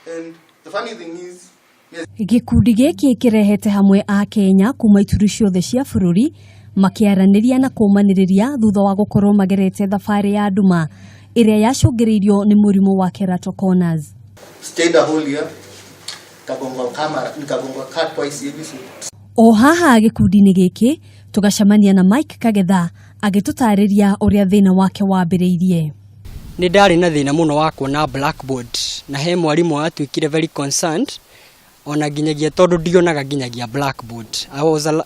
And the funny thing is, Gĩkundi gĩkĩ kĩrehete hamwe Akenya kuma ituri ciothe cia bũrũri makĩaranĩria na kũmanĩrĩria thutha wa gũkorwo magerete thabarĩ ya nduma ĩrĩa yacũngĩrĩirio nĩ mũrimũ wa keratoconus. Stayed a whole year, nikagongwa kama nikagongwa car twice hivi, so O haha gĩkundi-inĩ gĩkĩ tũgacemania na Mike Kagetha agĩtũtarĩria ũrĩa thĩna wake wambĩrĩirie. Nĩ ndarĩ na thĩna mũno wa kuona blackboard, na he mwarimũ watuĩkire very concerned ona nginyagia tondũ ndionaga nginyagia blackboard.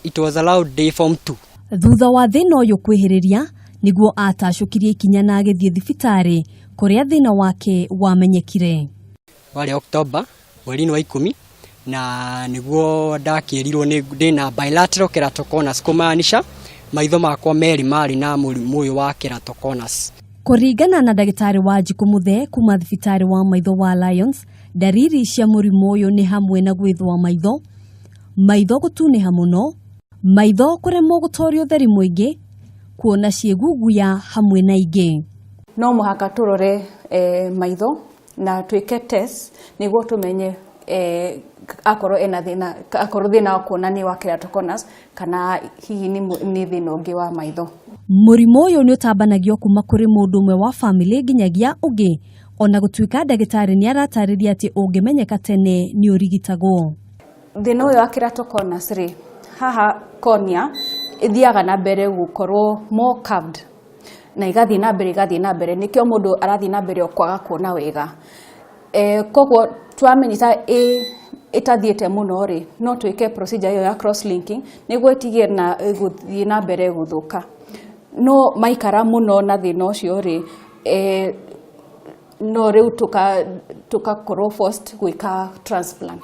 It was allowed day form 2. Thutha wa thĩna ũyũ kwĩhĩrĩria nĩguo atacũkirie ikinya na agĩthiĩ thibitarĩ kũrĩa thĩna wake wamenyekire. Warĩ October mweri-inĩ wa 10, na nĩguo ndakĩrirwo nĩ ndĩna bilateral keratoconus, kũmaanisha maitho makwa merĩ marĩ na mũrimũ ũyũ wa keratoconus. Kũringana na ndagĩtarĩ Wanjikũ Mũthee kuma thibitarĩ wa maitho wa Lions, ndariri cia mũrimũ ũyũ nĩ hamwe na gwĩthũa maitho, maitho gũtunĩha mũno, maitho kũremwo gũtoria ũtheri mũingĩ, kuona ciĩguguya hamwe na ingĩ. No mũhaka tũrore maitho na twĩke test nĩguo tũmenye akorwo ena thĩna, akorwo thĩna wa kuona nĩ wa keratoconus kana hihi nĩ thĩna ũngĩ wa maitho. Mũrimũ ũyũ nĩ ũtambanagio kuma kũrĩ mũndũ ũmwe wa famĩlĩ nginyagia ũngĩ, ona gũtuĩka ndagĩtarĩ nĩ aratarĩria atĩ ũngĩmenyeka tene nĩ ũrigitagwo. Thĩna ũyũ wa keratoconus rĩ, haha cornea ĩthiaga na mbere gũkorwo more curved na igathiĩ na mbere, igathiĩ na mbere, nĩkĩo mũndũ arathiĩ na mbere o kwaga kuona wega. Koguo twamenyita ĩtathiĩte mũno rĩ, no twĩke procedure ĩyo ya cross linking nĩguo ĩtige na gũthiĩ na mbere gũthũka. No maikara mũno na thĩna ũcio rĩ, no rĩu tũkakorwo forced gwĩka transplant.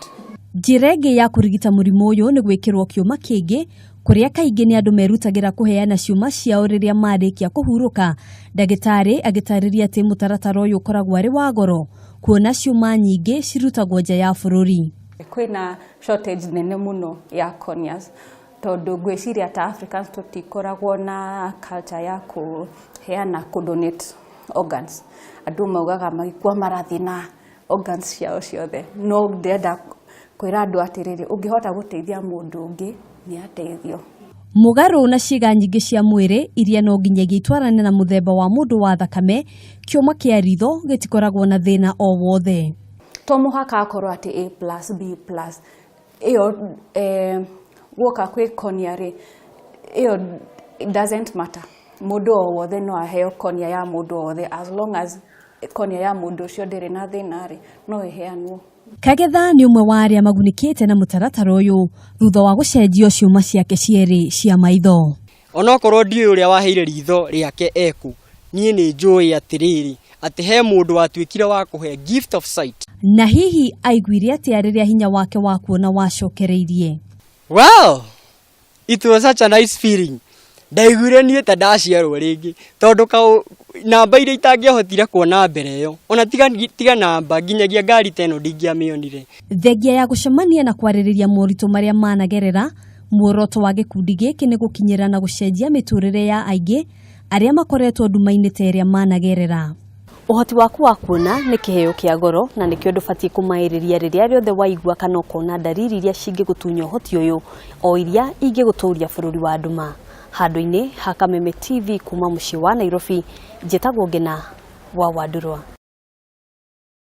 Njĩra ĩngĩ ya kũrigita mũrimũ ũyũ nĩ gwĩkĩrwo kĩũma kĩngĩ, kũrĩa kaingĩ nĩ andũ merutagĩra kũheana ciũma ciao rĩrĩa marĩkia kũhurũka. Ndagĩtarĩ agĩtarĩria atĩ mũtaratara ũyũ ũkoragwo arĩ wa goro kuona ciũma nyingĩ cirutagwo nja ya bũrũri. Kwĩna shortage nene mũno ya corneas, tondũ ngwĩciria ta Africans tũtikoragwo na culture ya kũheana, kũ donate organs. Andũ maugaga magĩkua marathiĩ na organs ciao ciothe, no ndĩrenda kwĩra andũ atĩrĩrĩ, ũngĩhota gũteithia mũndũ ũngĩ nĩ ateithio. Mũgarũ na ciĩga nyingĩ cia mwĩrĩ iria no nginyagia itwarane na mũthemba wa mũndũ wa thakame, kĩũma kĩa ritho gĩtikoragwo na thĩna o wothe. To mũhaka akorwo atĩ A plus B plus ĩyo, guoka kwĩ cornea rĩ, ĩyo doesn't matter. Mũndũ o wothe no aheo cornea ya mũndũ o wothe, as long as cornea ya mũndũ ũcio ndĩrĩ na thĩna rĩ, no ĩheanwo. Kagetha nĩ ũmwe wa arĩa magunĩkĩte na mũtaratara ũyũ thutha wa gũcenjio ciũma ciake cierĩ cia maitho. Onokorwo ndiũĩ ũrĩa waheire ritho rĩake eku, niĩ nĩ njũĩ atĩrĩrĩ, atĩ he mũndũ watuĩkire wa kũhe gift of sight. Na hihi aiguire atĩa rĩrĩa hinya wake wa kuona wacokereirie? Well, it was such a nice feeling. Ndaiguire niĩ ta ndaciarwo rĩngĩ, tondũ kaũ namba iria itangĩahotire kuona mbere ĩyo, ona tiga namba, nginyagia ngari ta ĩno ndingĩamĩonire. Thengia ya gũcemania na kwarĩrĩria moritũ marĩa managerera, muoroto wa gĩkundi gĩkĩ nĩ gũkinyĩra na gũcenjia mĩtũrĩre ya aingĩ arĩa makoretwo nduma-inĩ ta ĩrĩa managerera. Ũhoti waku wa kuona nĩ kĩheo kĩa goro na nĩkĩo ndũbatiĩ kũmaĩrĩria rĩrĩa rĩothe waigua kana ũkona ndariri iria cingĩgũtunya ũhoti ũyũ o iria ingĩgũtũria bũrũri wa nduma. Handũ-inĩ ha Kameme TV kuma mũciĩ wa Nairobi, njĩtagwo Ngina wa Wandurwa.